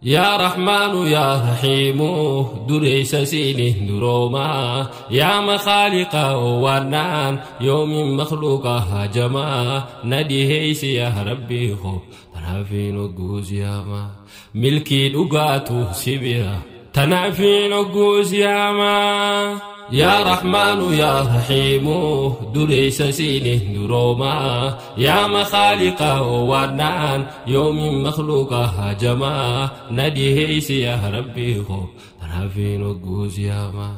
يا رحمن يا رحيم دريس سيني دروما يا مخالق ونان يوم مخلوق هجما ندي هيس يا ربي خو تنافين وقوز يا ما ملكي لقاتو سبيا تنافين وقوز يا ما يا رحمن يا رحيم دريس سيني دروما يا مخالق ونان يوم مخلوق هجما ندي هيس يا ربي خو تنافين وقوز يا ما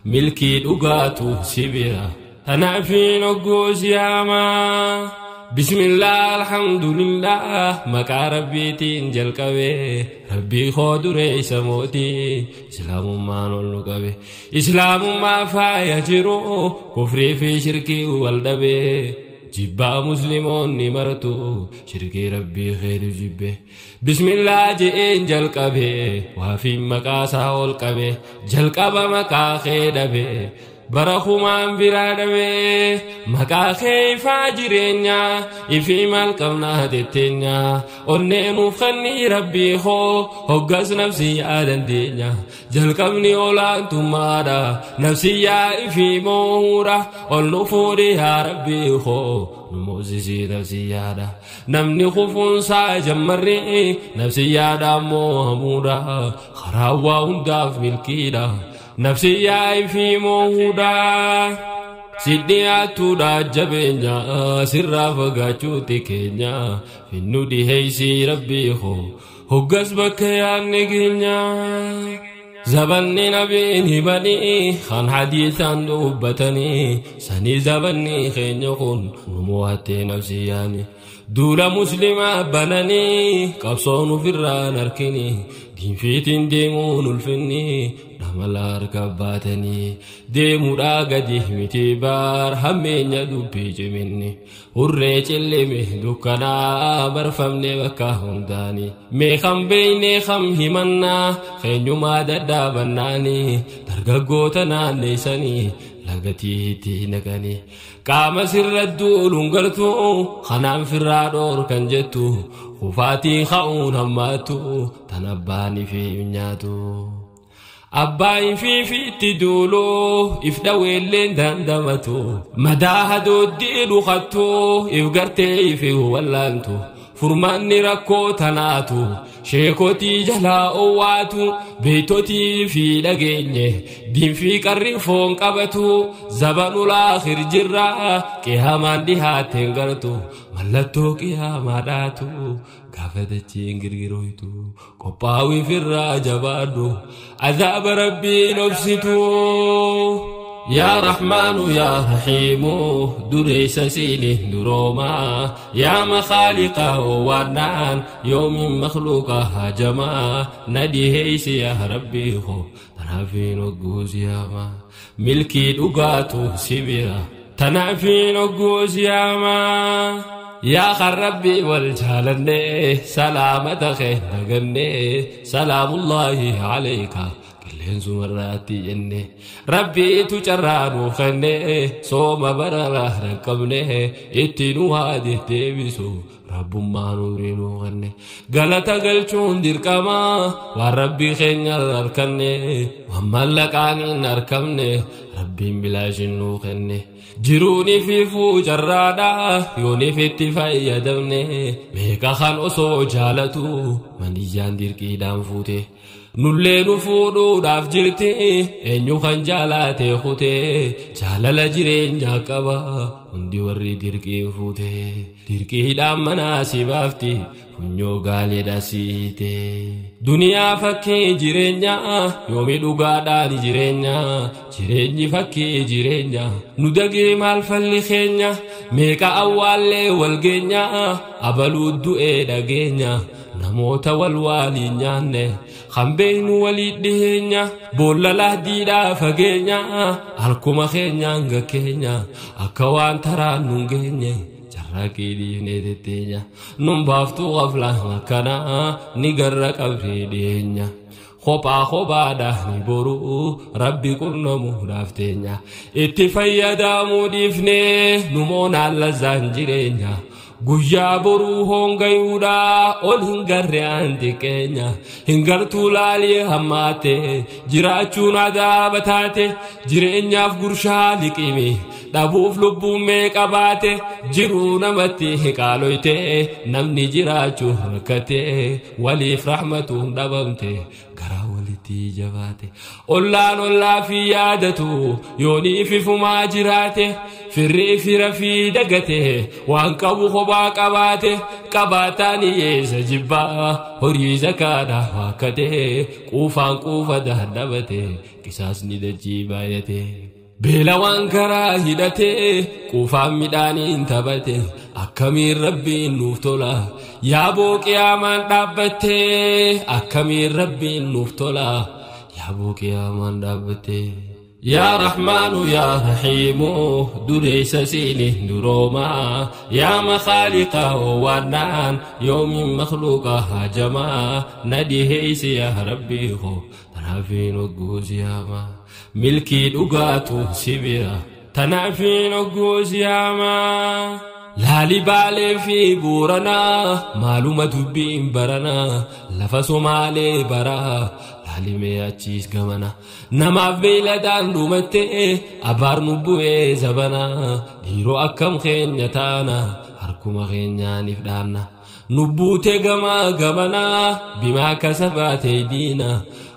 ملكي لقاتو سبيا تنافين وقوز يا ما بسم الله الحمد لله مكا ربي تنجل كوي ربي خود رئيس موتي إسلام ما نلقبي إسلام ما فايجرو كفري في شركي والدبي جبا مسلمون نمرتو شركي ربي خير جبه بسم الله جئن كبي وفي مكاسا والكبي جلقب مكا خيدبي برخومان برادوي مكا خيفا جيرينيا إفي مالكمنا تتنيا أني مفخني ربي خو هقس نفسي آدن دينيا جلقمني أولان تمارا نفسي يا إفي مورا والنفوري يا ربي خو نموزيزي نفسي يادا نمني خوفون سا جمري نفسي يادا موهمورا خراوا هنداف ملكيدا نفسي يا في مودا سيدي اتودا جبنيا سرا فغاچوتي كينيا في نودي هيسي ربي خو هغس بك يا نغنيا زبني نبي بني خان حديثا دبتني سني زبني خينيخون نمواتي نفسي يعني دولا مسلمة بناني قبصون في الران أركني دين فيتين ديمون الفني نمال أركباتني ديمو راقدي متبار همين يدوبي جمني وريج اللي مهدوكنا برفمني بكاهم داني ميخم بيني خم همنا خينيو ما دادا بناني ترققوتنا نيساني لغتي تينغني قام سر الدول غرتو خنام في الرادور كنجتو خفاتي خاون هماتو تنباني في نياتو أباي في تدولو إفدوي اللين دندمتو مداهدو الديلو خطو إفقرتي في ولانتو فرماني ركو تناتو شيكوتي جلا أواتو بيتوتي في لغيني دين في قريفون قبتو زبانو الآخر جرا كيهامان ديها تنغرتو ملتو كيهاما داتو قافتتين غرغرويتو قباوي في الراجبادو عذاب ربي نفسيتو يا رحمن يا رحيم دريس سيني دروما يا مخالق ونان يوم مخلوق هجما ندي هيس يا ربي خو تنافين وقوز يا ما ملكي لقاتو سبيا تنافين وقوز يا ما يا خربي والجالني سلامة خير سلام الله عليك لينزو مراتي جنة ربي تجرانو خنه صوم برا ركبنه اتنو هادي تيبسو رب ما نورينو خنه غلطة غلچون ديركما وربي خنيا ركنه وملكان نركبنه ربي بلاشنو خنه جروني في فوجرادا يوني في اتفايا دمنه ميكا خان أسو جالتو من يجان ديركي دام فوته نولي نفودو داف جرتي انيو خان جالاتي خوتي جالالا جيرين جاكبا هندي وري ديركي فوتي ديركي دام مناسي بافتي فنيو غالي داسيتي دنيا فكي جيرينيا يومي دوغادا جيرينيا جيريني فكي جيرينيا ندغي مال فلي خينيا ميكا اوالي والغينيا ابلو دوئي دغينيا نموت والوالي نيانه خمبين وليد دهنيا بولا لهديدا فغينيا الكما خينيا غكينيا اكوان ترى نونغينيا جراكي ديني دتينيا نمبافتو غفلا مكانا نيغر قبري دهنيا خوبا خوبا دهني برو ربي كنا مهرافتينيا اتفايا دامو ديفني نمونا لزانجيرينيا Guyyaa boruu hongayuudha ol hin garre anti keenya hin gartuu laalee hammaate jiraachuun adaaba taate jireenyaaf gurshaa liqime dhabuuf lubbuun meeqa baate jiruu namatti qaaloyte namni jiraachuu rakkate waliif rahmatuun dhabamte garaa walitti jabaate ollaan ollaa fi yaadatu yoonii fifumaa jiraate firrii fira fi dagate waan qabu kophaa qabaate qabaataan hiyyeessa jibbaa horii zakaadhaa waakkate quufaan quufa dadhabate qisaasni dachii baay'ate. Beela waan karaa hidhate quufaan midhaaniin taphate akkamiin rabbiin nuuf tola yaaboo qiyaamaan dhaabbatte akkamiin rabbiin nuuf tola yaaboo qiyaamaan dhaabbatte. Yaa Rahmaanu yaa Rahiimu dureessa siini duroomaa yaa makhaaliqa waannaan yoomiin makhluuqa hajamaa na dhiheessi yaa rabbii koo tanaafiin hogguu siyaamaa milkii dhugaatu si bira tanaafiin hogguu siyaamaa. Laali Baalee fi Booranaa maaluma dubbiin baranaa lafa Somaalee baraa laalimee achiis gamana namaaf beeyladaan dhumatte abaar nu bu'ee zabanaa dhiiroo akkam keenya taana harkuma keenyaaniif dhaanna nu buutee gamaa gamanaa bimaa kasabaatee diina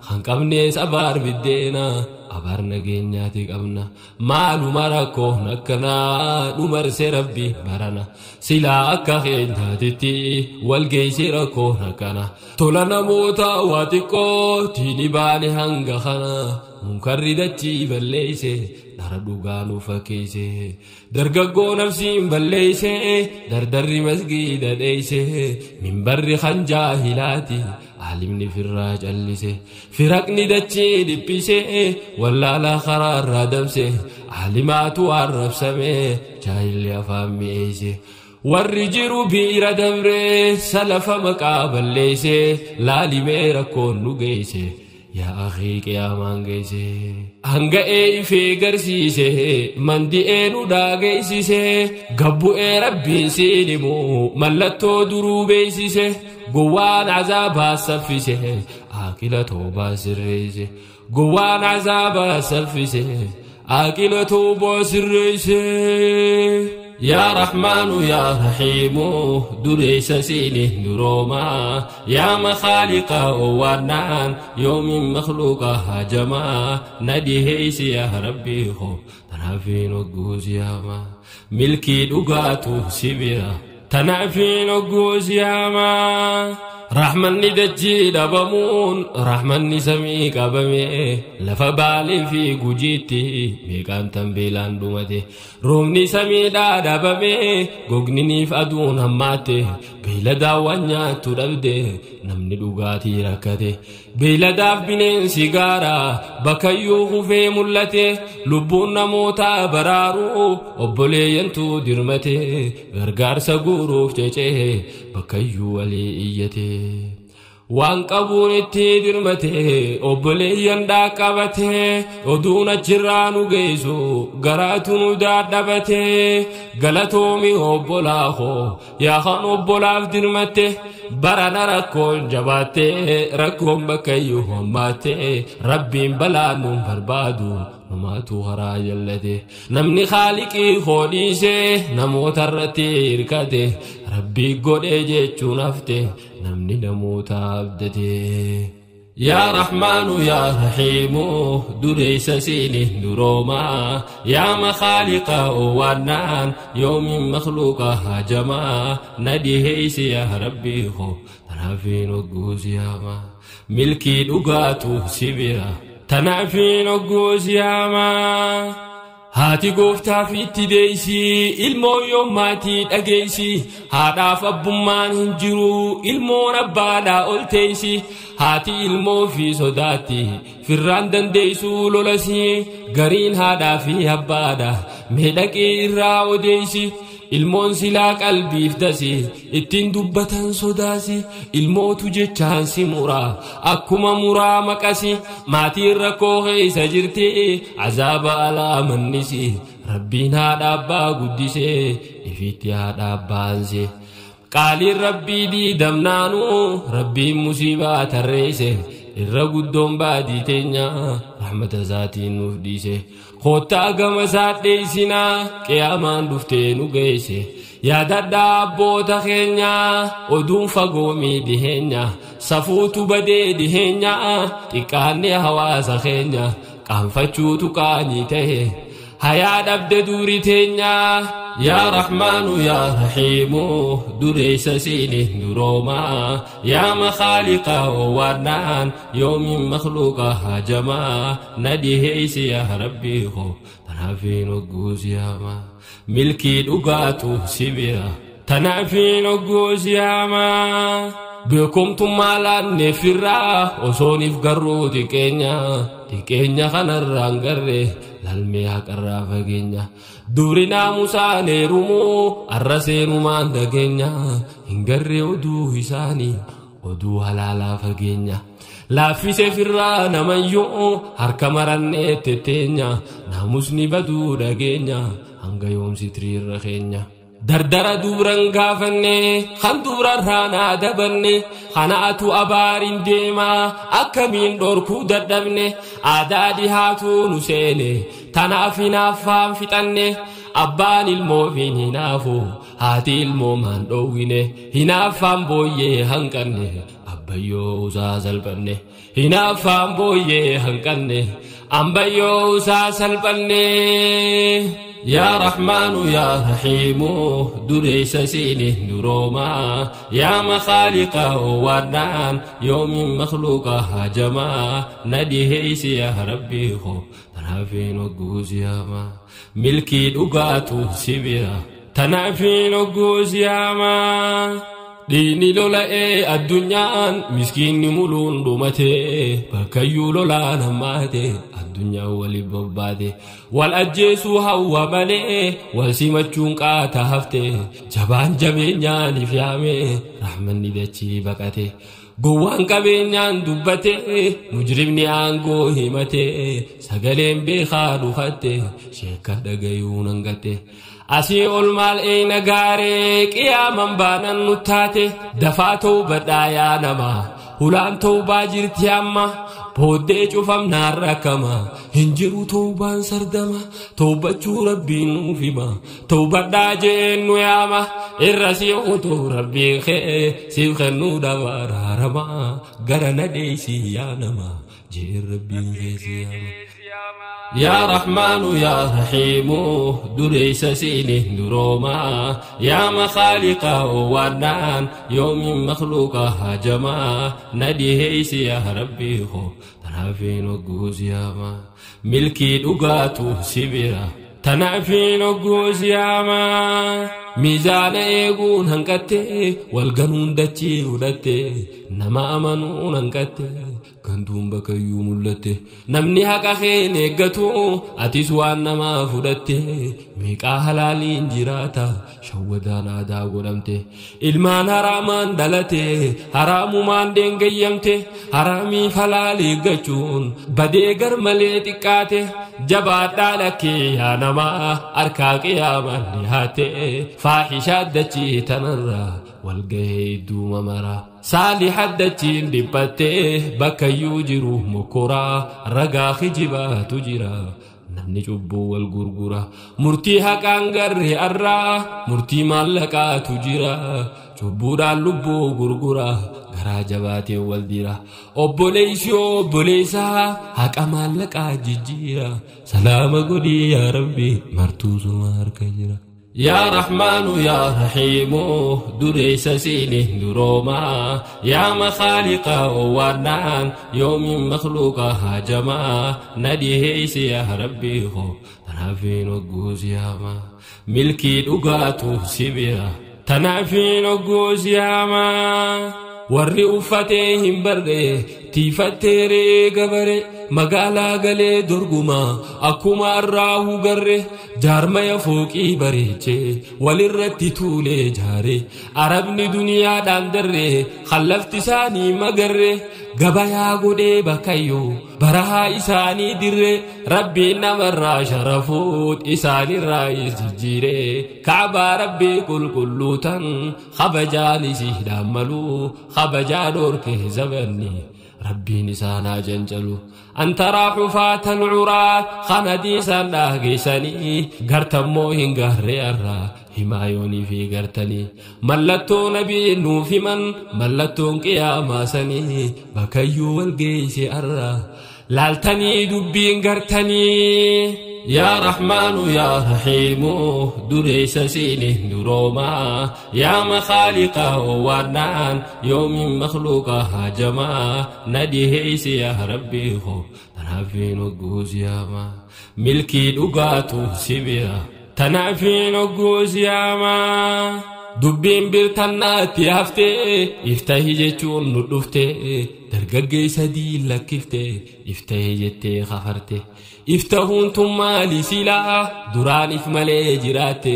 kan qabnees abaar biddeena abaar nageenyaati qabna maaluma rakkoon akkanaa dhumarse rabbi barana silaa akka keenyaatitti walgeessi rakkoon akkana tola namoota waa xiqqoo tiini baane hanga kana munkarri dachii balleeyse dhara dhugaa nu fakkeeyse dargaggoo nafsiin balleeyse dardarri masgiida dheeyse minbarri kan jaahilaati aalimni firraa callise firaqni dachii dhiphise wallaala karaarraa dabse aalimaatu arrabsame jaahilli afaan mi'eeyse warri jiru biira dabre salafa maqaa balleeyse laalimee rakkoon nu geeyse yaa akhii qiyaamaan geeyse hanga'ee ifee garsiise mandi'ee nu dhaageessise gabbu'ee rabbiin siin himu mallattoo duruu beeksise gowwaan azaabaa saffise aaqila toobaa sirreeyse gowwaan azaabaa saffise aaqila toobaa sirreeyse. Yaa Rahmaanu yaa Rahiimu dureessa siini duroomaa yaa makhaaliqa waannaan yoomiin makhluuqa hajamaa na dhiheessi yaa rabbii koo tanaafiin hogguu siyaamaa milkii dhugaatu si bira tanaafiin hogguu siyaamaa. Rahmanni dachii dhabamuun rahmanni samii qabame lafa Baalee fi Gujiitti meeqaan tanbeelaan dhumate roobni samiidhaa dhabame gogniniif aduun hammaatte beeyladaa waan nyaattu dhabde namni dhugaatii rakkate beeyladaaf bineensi gaara bakkayyuu kufee mul'ate lubbuun namootaa baraaruu obboleeyyantu dirmate gargaarsa guuruuf cecee bakkayyuu walii iyyate. Waan qabuun itti dirmate obboleeyyan dhaqqabate oduun achirraa nu geessu garaatu nu dadhabate galatoomi obbolaa koo yaa kan obbolaaf dirmatte barana rakkoon jabaatte rakkoon bakkayyuu hammaatte rabbiin balaa nuun barbaadu numaatu karaa jallate namni haaliqii koo dhiise namoota irratti hirkate rabbii godhee jechuun hafte namni namoota abdate. Yaa Rahmaanu yaa Rahiimu dureessa siini duroomaa yaa makhaaliqa waannaan yoomiin makhluuqa hajamaa na dhiheessi yaa rabbii koo tanaafiin hogguu siyaamaa milkii dhugaatu si bira tanaafiin hogguu siyaamaa. Haati gooftaaf itti deeysi ilmoo yoo maatii dhageeysi haadhaaf abbummaan hin jiru ilmoon abbaadhaa ol teeysi haati ilmoo fi sodaatti firraan dandeeysuu lolasi gariin haadhaa fi abbaadha miidhaqii irraa odeeysi ilmoon silaa qalbiif dasi ittiin dubbatan sodaasi ilmootu jechaan si muraa akkuma muraa maqasi maatiin rakkoo keessa jirti azaaba alaa mannisi Rabbiin haadha abbaa guddisee ifitti haadha abbaanse qaaliin rabbii diidamnaanuu rabbiin musiibaa tarreesse irra guddoon baadii teenya rahmata isaatiin nuuf dhiise koottaa gama isaa dheessinaa qiyaamaan dhuftee nu geesse yaadadhaa abboota keenya oduun fagoomii dhiheenya safuutu badee dhiheenya xiqqaanne hawaasa keenya qaanfachuutu qaanii ta'e hayaa dhabde duuri teenya yaa rahmaanu yaa rahiimu dureessa siiniin duroomaa yaa makhaaliqa waannaan yoomiin makhluuqa hajamaa na dhiheeysi yaa rabbii koo tanaafiin hogguus yaamaa milkii dhugaatu si bira tanaafiin hogguus yaamaa beekumtummaa laanneef irraa osooniif garruu xiqqeenya xiqqeenya kanarraan garre lalmee haqarraa fageenya dubri naamusaan heerumuu arra seenumaan dhageenya hin garree oduu isaanii oduu halaalaa fageenya laaffise firraa namayyuu harka marannee tetteenya naamusni baduu dhageenya hanga yoomsi tiriirra keenya. Dardara duran gaafanne kan durarraa naa dabanne kanaatu abaariin deemaa akkamiin dhorkuu dadhabne aadaa dhihaatu nu seene tanaaf hinaaffaan fixanne abbaan ilmoofiin hinaafu haati ilmoomaan dhoowwine hinaaffaan booyyee hanqanne abbayyoo usaa salphanne hinaaffaan booyyee hanqanne ambayyoo usaa salphanne. yaa rahmaanu yaa rahiimu dureessa siiniin duroomaa yaa makhaaliqa waannaan yoomiin makhluuqa hajamaa na dhiheeysi yaa rabbii koo tanaafiin hogguus yaamaa milkii dhugaatu si bira tanaafiin hogguus yaamaa Dhiini lola'ee addunyaan miskiinni muluun dhumatee bakkayyuu lolaan hammaate addunyaan waliin bobbaate wal ajjeesuu hawwa malee wal simachuun qaata hafte jabaan jabeenyaan if yaame rahmanni dachii baqate gowwaan qabeenyaan dubbate mujrimni aangoo himate sagaleen beekaa dhufatte sheekkan dhagayuun hangatte. Asii ol maal eeyna gaaree qiyaaman baanan nu taate dafaa tawbadhaa yaa nama hulaan tawbaa jirti amma booddee cufamnaan rakkama hin jiru tawbaan sardama tawbachuu rabbiin nuuf hima tawbadhaa jeen nu yaama irra si utuu rabbiin kee siif kennuu dhaba araarama gara na dheeysii yaa nama jeen rabbiin kee si yaama. Yaa Rahmaanu yaa Rahiimu dureessa siiniin duroomaa yaa makhaaliqa waannaan yoomiin makhluuqa hajamaa na dhiheeysi yaa rabbii koo tanaafiin hogguus yaamaa milkii dhugaatu si bira tanaafiin hogguus yaamaa miizaana eeguun hanqatte walganuun dachii fudhatte nama amanuun hanqatte gantuun bakkayyuu mul'atte namni haqa keen eeggatu atis waan namaa fudhatte meeqaa halaaliin jiraata shawwadaan aadaa godhamte ilmaan haraamaan dhalate haraamumaan deengayyamte haraamiif halaal eeggachuun badee gar malee xiqqaate jabaadhaa lakkee yaa namaa harkaa qiyaamaan dhihaate faahishaa dachii tanarraa walgahee idduu mamaraa saaliha dachiin dhiphattee bakkayyuu jiru mokoraa ragaa kijibaatu jira namni cubbuu wal gurgura murtii haqaan garree arraa murtii maallaqaatu jira cubbuudhaan lubbuu gurgura garaa jabaateen wal dira obboleessi obboleessaa haqa maallaqaa jijjiira salaama godhii yaa rabbi martuu suma harka jira. Yaa Rahmaanu yaa Rahiimu dureessa siiniin duroomaa yaa makhaaliqa waannaan yoomiin makhluuqa hajamaa na dhiheeysi yaa rabbii koo tanaafiin hogguus yaamaa milkii dhugaatu si bira tanaafiin hogguus yaamaa. Warri uffatee hin barre tiifattee re'ee gabare Magaalaa galee dorgumaa akkuma arraahu garre jaarmaya fooqii bareechee walirratti tuulee jaare arabni duniyaadhaan darre hallafti isaanii magarre gabayaa godhee bakkayyoo barahaa isaanii dirre rabbiin namarraa sharafuut isaanirraa jijjiire kaabaa rabbii qulqulluu tan kabajaan isiidhaan maluu kabajaa dhorkee zabanni rabbiin isaanaa janjalu antaraa xufaatan curaa kanadii isaan dhaageessanii gartammoo hin garree arraa himayoonii fi gartanii mallattoo nabii nuuf himan mallattoon qiyaamaa sanii bakkayyuu wal geesse arraa laaltanii dubbiin gartanii. Yaa Rahmaanu yaa Rahiimu dureessa siiniin duroomaa yaa makhaaliqa waannaan yoomiin makhluuqa hajamaa na dhiheessi yaa Rabbii koo tanaafiin hogguus yaamaa milkii dhugaatu si bira tanaafiin hogguus yaamaa. Dubbiin birtannaatti haftee iftahi jechuun nu dhuftee dargaggeessa diin lakkiftee iftahi jettee kafarte iftahuun tun maali silaa duraan if malee jiraatte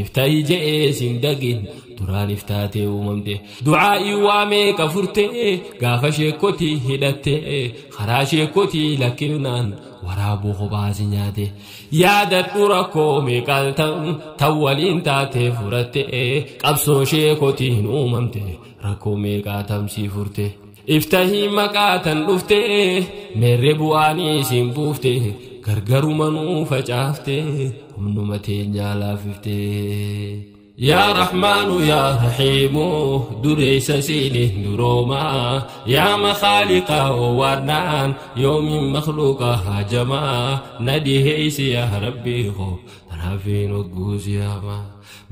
iftahi je'ee sin dagin duraan iftaatee uumamte du'aa'ii waa meeqa furtee gaafa sheekotii hidhatte karaa sheekotii lakkifnaan waraabuu kophaasi nyaate yaadadhu rakkoo meeqaan tan waliin taatee furatte qabsoo sheekotiin uumamte rakkoo meeqaa tamsii furte iftahii maqaa tan dhufte meerre bu'aanii isin buufte gargaruma nuu facaafte humnuma teenyaa laafifte. Yaa Rahmaanu yaa Rahiimu dureessa siiniin duroomaa yaa makhaaliqa waannaan yoomiin makhluuqa hajamaa na dhiheessi yaa Rabbii koo tanaafiin hogguus yaamaa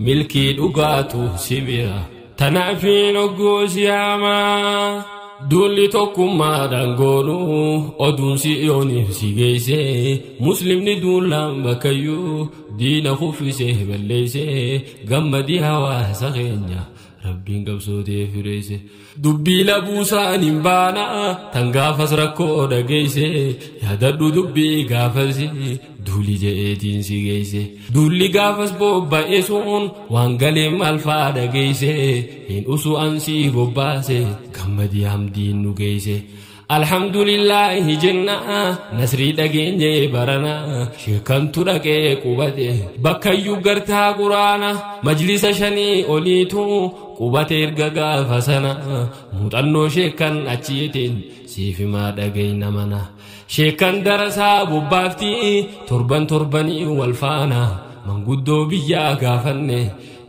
milkii dhugaatu si bira tanaafiin hogguus yaamaa. Duulli tokkummaadhaan goonuu oduun si'ooniif si geesse muslimni duulaan bakkayyuu diina kuffisee balleesse gammadii hawaasa keenya rabbiin qabsootee fireesse dubbii labuusaan hin baana tan gaafas rakkoo dhageesse yaadadhu dubbii gaafas duuli je'eetiin si geesse duulli gaafas bobba'e sun waan galee malfaa dhageesse hin usu ansii bobbaase gammadii hamdiin nu geesse. Alhamdulillahi jenna nasrii dhageenye barana sheekantu dhaqee qubate bakkayyuu gartaa quraana majlisa shanii oliitu qubate erga gaafa sana muuxannoo sheekan achiitiin siif himaa dhageenye mana sheekan darasaa bobbaafti torban torbanii wal faana manguddoo biyyaa gaafanne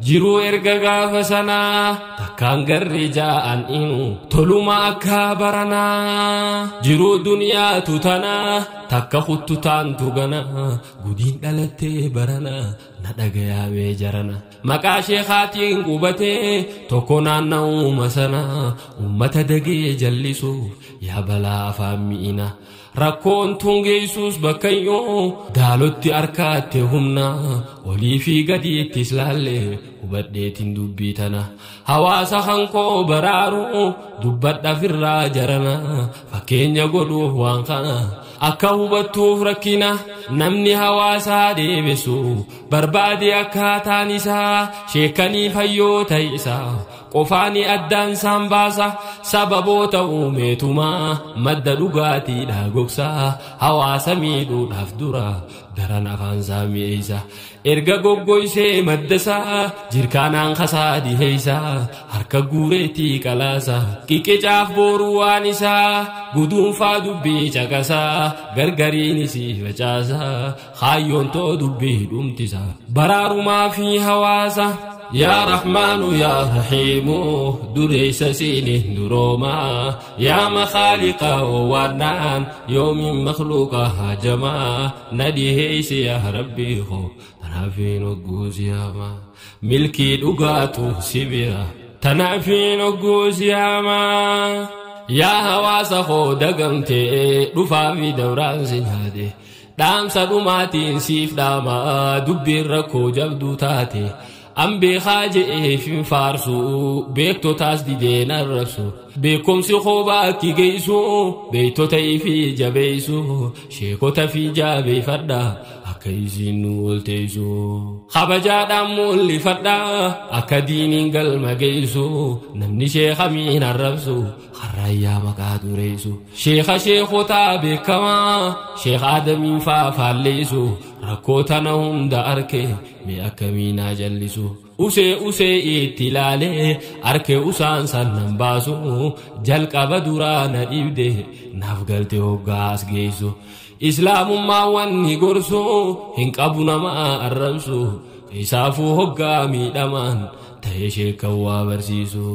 jiruu erga gaafa sanaa takkaan garri jaa'an inu toluma akka baranaa jiruu duniyaatu tanaa takka huttu taantu gana gudiin dhalattee barana na dhagayaamee jarana maqaa sheekaatiin qubatee tokko naanna'uuma sana ummata dagee jallisuuf yaa balaa afaan mi'ina rakkoon tun geessus bakkayyoo daalotti harkaatte humna olii fi gadiittis laalle hubadheetiin dubbii tana hawaasa hankoo baraaru dubbadha firraa jarana fakkeenya godhuuf waan kana akka hubattuuf rakkina namni hawaasaa deebisu barbaade akkaataan isaa sheekanii fayyoo ta'isaa qofaani addaan isaan baasa sababoota uumeetumaa madda dhugaatiidha gogsaa hawaasa miidhuudhaaf dura daran afaan isaa mi'eessa erga goggoysee maddasaa jirkaanaan kasaa dhiheessa harka guureetii qalaasa qiqicaaf booruu waan isaa guduunfaa dubbii caqasaa gargariinis facaasa kaayyoon too dubbii dhumtisa baraarumaa fi hawaasa. Yaa Rahmaanu yaa Rahiimu dureessa siiniin duroomaa yaa makhaaliqa waannaan yoomiin makhluuqa hajamaa na dhiheessi yaa Rabbii koo tanaafiin hogguus yaamaa milkii dhugaatu si bira tanaafiin hogguus yaamaa. Yaa hawaasa koo dagamtee dhufaa fi dabraan si nyaate dhaamsa dhumaatiin siif dhaamaa dubbiin rakkoo jabduu taate. An beekaa je'eef hin faarsu beektotaas dideen arrabsu beekumsi koobaa akki geessu beektota ifii jabeessu sheekota fi jabeeffadha akka isiin nu olteessu kabajaadhaan mul'ifadha akka diiniin galma geessu namni sheeka miin arrabsu harraayyaa maqaa dureessu sheeka sheekotaa beekamaa sheeka Adamiin faa faalleessu rakkoo tana hunda arke mee akkamiinaa jallisu usee usee itti ilaalee arke usaan sannan baasu jalqaba duraa na dhibde naaf galte hoggaas geessu islaamummaa wanni gorsu hin qabu nama arrabsu isaafuu hoggaa miidhamaan ta'ee sheekan waa barsiisu.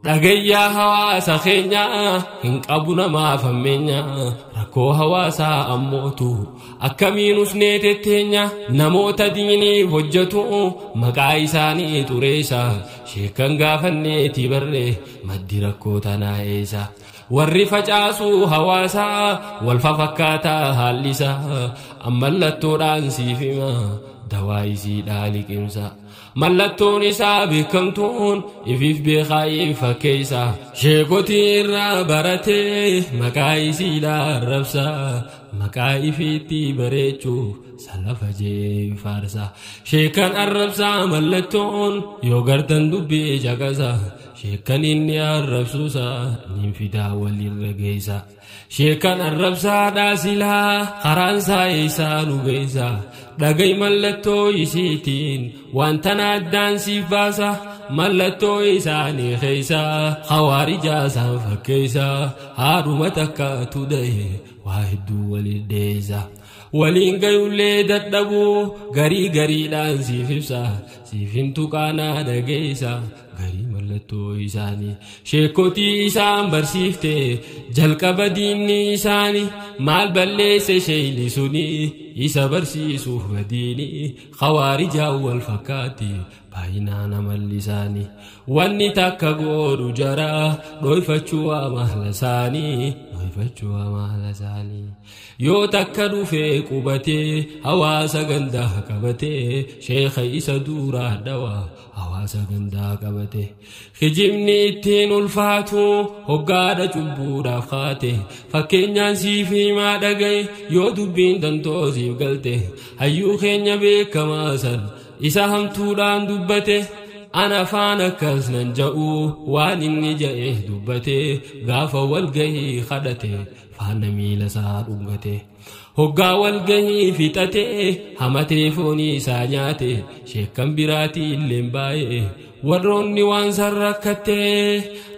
Dhagayyaa hawaasa keenyaa hin qabu namaaf hammeenya rakkoo hawaasaa ammootu akkamiin usnee tetteenya namoota diiniif hojjetu maqaa isaanii xureessa sheekan gaafanneeti barree maddi rakkoo tanaa eessa warri facaasuu hawaasaa wal fafakkaataa haallisa ammallattoodhaan siif hima dawaa isiidhaa liqimsa. Mallattoon isaa beekamtuun ifiif beekaa fakkeessa sheekotii irraa baratee maqaa isiidhaa arrabsa maqaa ifiitti bareechuuf salafa jee faarsa sheekan arrabsaa mallattoon yoo gartan dubbii caqasa sheekan inni arrabsuusa niin fidaa walirra geessa sheekan arrabsaa dhaasilaa karaansaa eessaa nu geessa dhagay mallattoo isiitiin waan tana addaan siif baasa mallattoo isaanii keessa hawaarijaa isaan fakkeessa haadhuma takkaatu da'e waa hedduu waliin dheessa waliin gayullee dadhabuu garii gariidhaan siif ibsa siif hin tuqaanaa dhageessa garii mallattoo isaanii sheekotii isaan barsiifte jalqaba diinni isaanii maal balleesse sheeyni suni isa barsiisuuf badiini hawaarijaa wal fakkaatti baay'inaan amalli isaanii wanni takka godhu jara dhoyfachuu amala isaanii dhoyfachuu amala isaanii yoo takka dhufee qubatee hawaasa gandaa qabatee sheeka isa duraa dhawa hawaasa gandaa qabate kijibni ittiin ulfaatu hoggaadha cubbuudhaaf kaate fakkeenyaan siif himaa dhagaye yoo dubbiin dantoo siif galte hayyuu keenya beekamaa san isa hamtuudhaan dubbate ana afaan akkas nan ja'u waan inni ja'e dubbate gaafa walgahii kadhate faana miila isaa dhungate hoggaa walgahii fixate hamatee foonii isaa nyaate sheekkan biraatii illeen baay'ee warroonni waan san rakkatte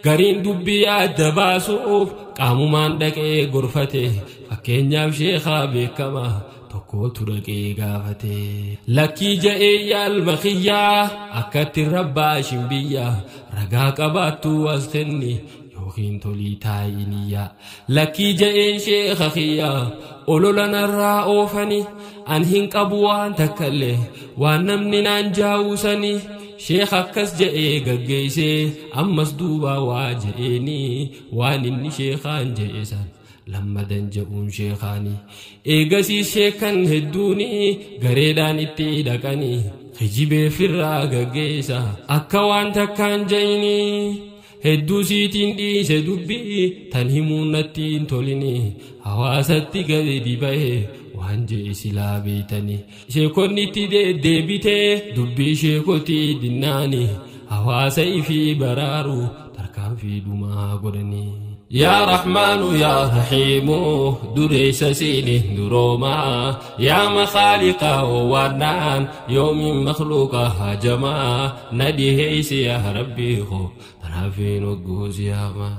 gariin dubbii adda baasuuf qaamumaan dhaqee gorfate fakkeenyaaf sheekaa beekamaa tokkootu dhaqee gaafate lakkii ja'ee yaalma kiyyaa akkatti rabbaa shimbiyyaa ragaa qabaattu as kenni yookiin tolii taa'iniyyaa lakkii ja'een sheeka kiyyaa olola narraa oofani an hin qabu waan takkallee waan namni naan jaawusanii sheeka akkas ja'ee gaggeessee ammas duubaa waa ja'eeni waan inni sheekaan ja'e san lammadan ja'uun sheekaanii eegasii sheekan hedduuni gareedhaan itti dhaqanii kijibee firraa gaggeessa akka waan takkaan ja'inii hedduu siitiin dhiise dubbii tan himuun natti hin tolini hawaasatti gadi bahe waan je'e silaa beeytanii sheekonni itti deddeebitee dubbii sheekotii dinnaani hawaasa ifii baraaru tarkaanfii dhumaa godhanii. يا رحمن يا رحيم دريس سيني دروما يا مخالق ونان يوم مخلوق هجما ندي يا ربي خو تنافين وقوز يا ما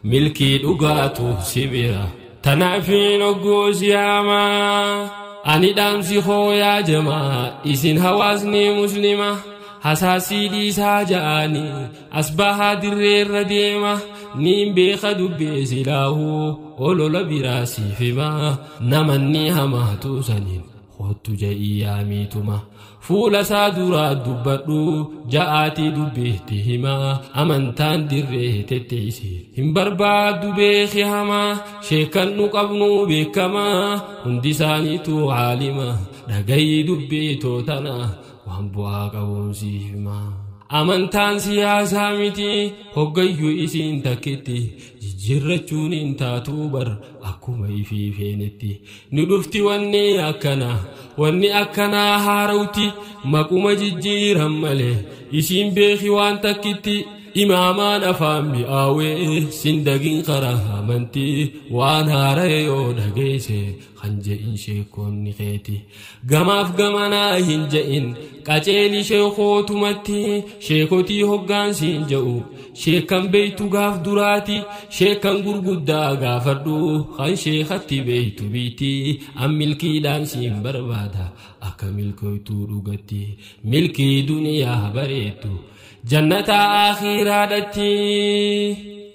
ملكي دقاتو سبيرا تنافين وقوز يا ما أني دامسي خو يا جماعة إسين هوازني مسلمة حساسي ديسا جاني أصبح درير رديمة نيم بيخ دبي سلاهو أولولا براسي فيما نمني هما توسنين Kootu ja'ii yaamiituma fuula isaa duraa dubbadhu ja'aatii dubbiitti himaa amantaan dirree tetteessi hin barbaaddu beeki hamaa sheekan nu qabnu beekamaa hundi isaaniitu caalima dhagayii dubbiitoo tana waan bu'aa qabuun siif himaa. Amantaan siyaasaa miti hoggayyuu isiin takkitti jijjiirrachuun hin taatu bar akkuma ifii feenetti ni dhufti wanni akkanaa haarawti maquma jijjiiran malee isiin beeki waan takkitti imaamaan afaan mi'aawee sindagin karaa amantii waan haara'e yoo dhageesse kan je'in sheekonni keeti gamaaf gamanaa hin je'in qaceeli sheekootumatti sheekotii hoggaansiin je'u sheekan beeytu gaaf duraati sheekan gurguddaa gaafadhu kan sheekatti beeytu biitti an milkiidhaan siin barbaada akka milkoytuu dhugatti milkii duniyaa bareettu jannata akhiraadhatti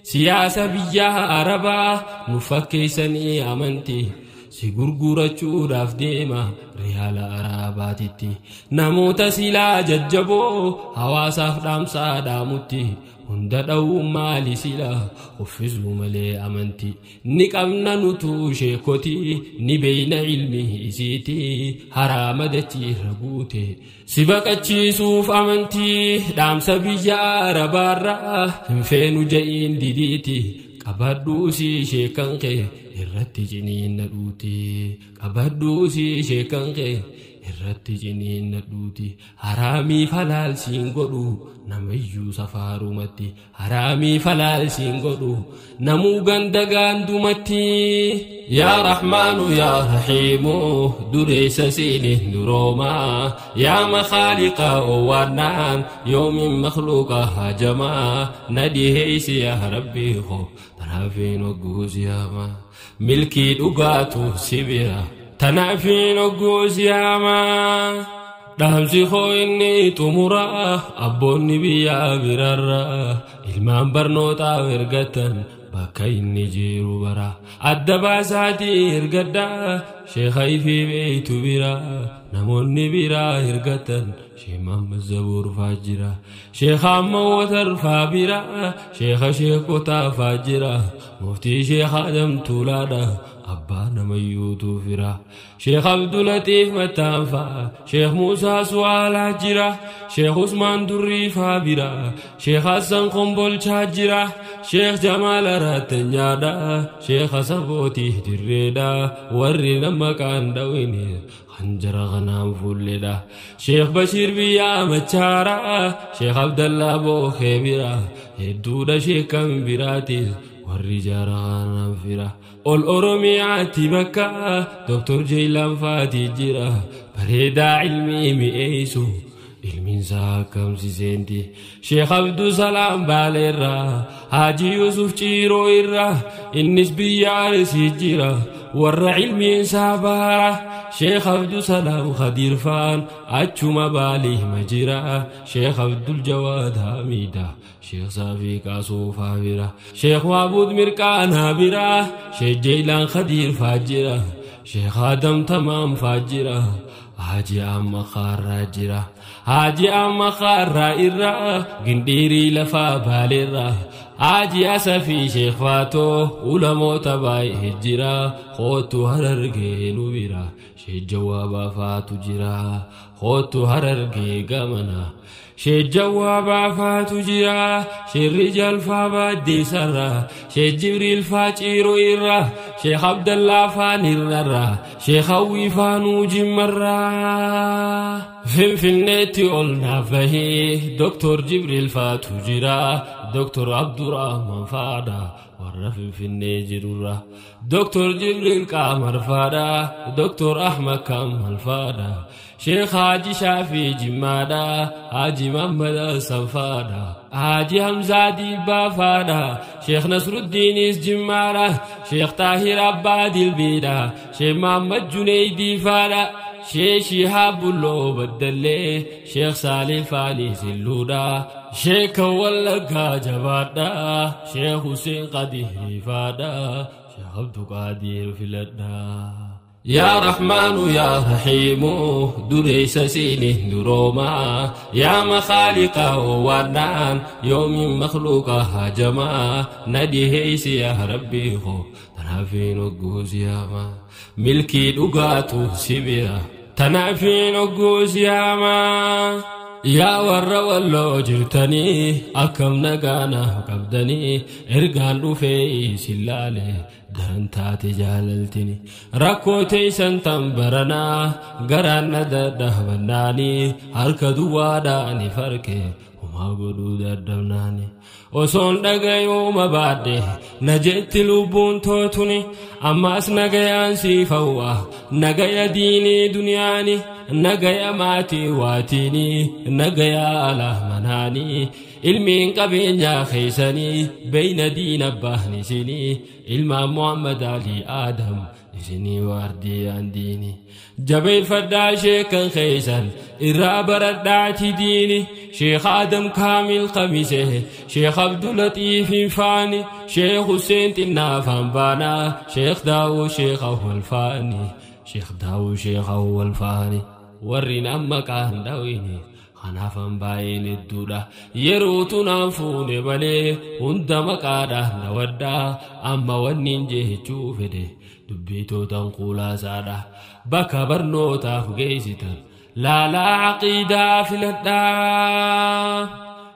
siyaasa biyya arabaa nu fakkeessanii amantii si gurgurachuudhaaf deema riyaala arabaatitti namoota silaa jajjaboo hawaasaaf dhaamsaa dhaamutti hunda dha'uu maali sila uffisuu malee amantii ni qabna nutuu sheekotii ni beeyna ilmi isiiti haraama dachiirra guute si baqachiisuuf amantii dhaamsa biyya arabaarraa hin feenu je'iin didiiti qabadhuu si sheekan kee irratti ciniinna dhuuti qabadhuu si sheekan kee irratti ciniinna dhuuti haraamii falaal siin godhu namayyuu safaarumatti haraamii falaal siin godhu namuu ganda gaandumatti yaa rahmaanu yaa rahiimu dureessa siiniin duroomaa yaa makhaaliqa owwaannaan yoomin makhluuqa hajamaa na dhiheeysi yaa rabbii koo tanaafiin hogguusiyaamaa milkii dhugaatu si bira tanaafiin hogguusiyaamaa dhaamsi koo inni xumuraa abboonni biyyaa birarraa ilmaan barnootaaf ergatan bakka inni jiru bara adda baasaatii ergadhaa sheekha ifii beeytu bira namoonni biraa ergatan sheekh Muhammad Zabuur faa jira sheekh Ahmad Watar faa bira sheekha sheekotaa faa jira muftii sheekh Adam Tuulaadha abbaa namayyuutu fira sheekh Abdulatiif Mattaan faa sheekh Muusaa Suwaalaa jira sheekh Usmaan Durrii faa bira sheekh Hassan Kombolchaa jira sheekh Jamaal Araattanyaadha sheekh Asabootii Dirreedha warri nama kaan dhawine hanjara kanaan fuulledha sheekh Bashiir biyyaa Machaara sheekh Abdallaa Bookee bira hedduudha sheekan biraatis warri jara kanaan fira ol Oromiyaatti bakka Doktor Jeelaan Faatii jira bareedaa ilmii mi'eessu ilmiinsaa akkamsiseenti Sheekh Abdusalaam Baaleerraa Haaji Yusuf Ciiroo irraa innis biyya Arsii jira warra ilmiinsaa baara Sheekh Abdusalaam Khadiir faan achuma Baalii hima jira Sheekh Abdul Jawaad Hamiida Sheekh Saafii Qaasuufaa bira Sheekh Waabuud Mirqaanaa bira Sheekh Jeelaan Khadiir faa jira Sheekh Adam Tamaam faa jira Haaji amma kaarraa jira Haaji amma kaarraa irraa gindhiirii lafaa baaleerraa Haaji Asafii Sheekh Faatoo ulamoota baay'ee jira kootu Harargee nu bira Sheekh Jawaabaa faatu jira kootu Harargee gamana Sheekh Jawaabaa faatu jira Sheekh Rijaal faa Baaddeessarraa Sheekh Jibriil faa Ciiroo irraa Sheekh Abdallaa faa Nirrarraa Sheekh Hawwii faa Nuu Jimmarraa Finfinneetti ol naaf bahee Doktor Jibriil faatu jira Doktor Abdurrahman faadha warra Finfinnee jirurra Doktor Jibriil Qaamar faadha Doktor Ahmad Kamal faadha Sheekh Haaji Shaafii Jimmaadha Haaji Muhammad Hassan faadha Haaji Hamzaa Dibbaa faadha Sheekh Nasruddiinis Jimmaadha Sheekh Taahir Abbaa Dilbiidha Sheekh Muhammad Juneydii faadha Sheekh Shihaab Bulloo Baddallee Sheekh Saalih Faanii Silluudha Sheekh Wallaggaa Jabaadha Sheekh Hussein Qadirii faadha Sheekh Abduqaadir filadha. Yaa Rahmaanu yaa Rahiimu dureessa siini duroomaa yaa makhaaliqa waadhaan yoomiin makhluuqa hajamaa na dhiheessi yaa Rabbii koo tanaafiin ogguus yaamaa milkii dhugaatu si bira tanaafiin ogguus yaamaa. Yaa warra walloo jirtanii akkam nagaanaaf qabdanii ergaan dhufee isin laale daran taate jaalaltini rakkoo teessan tan baranaa garaan na dadhabannaanii harka duwwaadhaan farke homaa godhuu dadhabnaani osoon dhagayuuma baadhe na jetti lubbuun tootuni ammaas nagayaan siif hawwa nagaya diinii duniyaani nagaya maatii waatiini nagaya alaa manaanii ilmiin qabeenyaa keessanii beeyna diina abbaan isinii ilmaan Muhammad Ali Adam isinii waardiyaan diini jabeeffadhaa sheekan keessan irraa baradhaati diini Sheekh Adam Kaamil Qamise Sheekh Abdulatiif Faani Sheekh Hussein Xinnaafaan baanaa Sheekh Daawud Sheekh Awwal Faani Sheekh Daawud Sheekh Awwal Faani warri amma qaan dhawini kanaafan baay'een hedduudha yerootu naan fuune malee hunda maqaadhaan dhawadhaa amma wanniin jechuu fedhe dubbiitootan kuulaasaadha bakka barnootaaf geessitan laalaa aqiidaa filadhaa.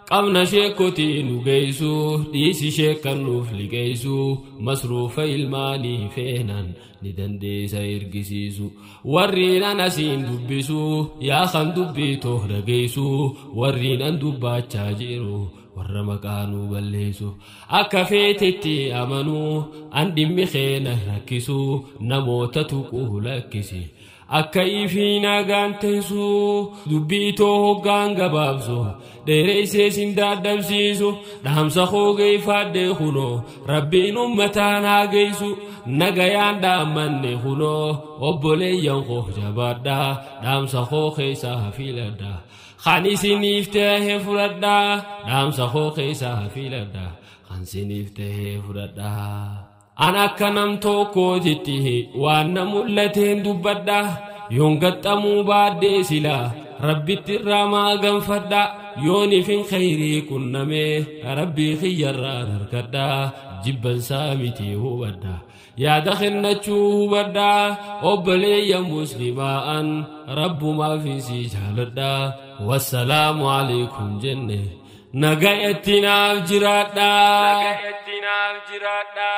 Qabna sheekotii nu geessu dhiisi sheekan nuuf liqeessu masruufa ilmaanii feenan ni dandeessa ergisiisu warriin an asiin dubbisu yaa kan dubbiitoo dhageessu warriin an dubbaachaa jiru warra maqaa nu balleessu akka feetetti amanuu an dhimmi keena rakkisu namoota tuquu lakkisi. Akka ifii nagaan teessu dubbiitoo hoggaan gabaabsu dheereessee sin dadhabsiisu dhaamsa koo geeffadhe kunoo rabbiin ummataan haa geessu nagayaan dhaammanne kunoo obboleeyyan koo jabaadhaa dhaamsa koo keessaa filadhaa kan isiniif ta'e fudhadhaa dhaamsa koo keessaa filadhaa kan isiniif ta'e fudhadhaa. An akka nam tokkootitti waan na mul'ateen dubbadha yoon gaxxamuu baadhee sila rabbitti irraa maa ganfadha yoon ifin khayrii qunnamee rabbii kiyyarraa harkadha jibbansaa miti hubadha yaada kennachuu hubadha obboleeyya muslimaa an rabbumaaf isii jaaladha wassalaamu alaikum jenne nagayatti naaf jiraadha. Nagayatti naaf jiraadha.